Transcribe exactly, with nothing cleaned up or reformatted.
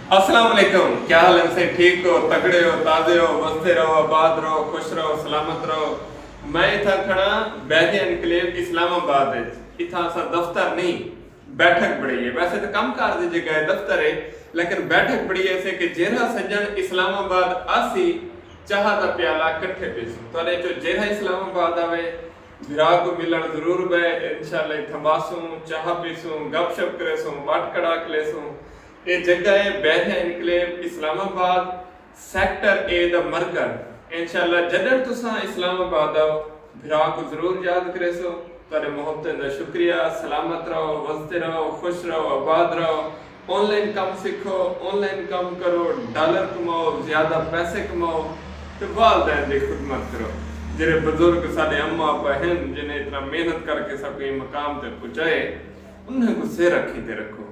السلام علیکم، کیا حال ہے؟ سائیں ٹھیک ہو؟ تگڑے ہو؟ تازے ہو؟ وسدے رہو، آباد رہو، خوش رہو، سلامت رہو۔ میں اتھاں کھڑا بحریہ انکلیو اسلام آباد وچ۔ اتھاں اساں دفتر نہیں، بیٹھک بڑھائی ہے۔ ویسے تو کم کار دی جگہ ہے، دفتر ہے، لیکن بیٹھک بڑھائی ہے سے کہ جیرھا سجن اسلام آباد آسی، چاہ دا پیالہ کٹھے پیسوں۔ تہاڈے چوں جیرھا اسلام آباد آوے، بھرا کو ملن ضرور بئے۔ انشاءاللہ اتھاں باسوں، چاہ پیسوں، گپ شپ کریسوں، وٹ کڑاک لیسوں۔ اے جگہ ہے بحریہ انکلیو اسلام آباد، سیکٹر اے دا مرکز۔ انشاءاللہ جڈن تساں اسلام آباد آؤ، بھرا کو ضرور یاد کریسو۔ تہاڈے محبتیں دا شکریہ۔ سلامت رہو، وسدے رہو، خوش رہو، آباد رہو۔ آن لائن کم سکھو، آن لائن کم کرو، ڈالر کماؤ، زیادہ پیسے کماؤ تے والدین دی خدمت کرو۔ جڑے بزرگ ساڈے اماں ابا ہن، جنہیں اتنا محنت کر کے ساکوں ایں مقام تے پہنچائے، انہاں کوں سر اکھیں تے رکھو۔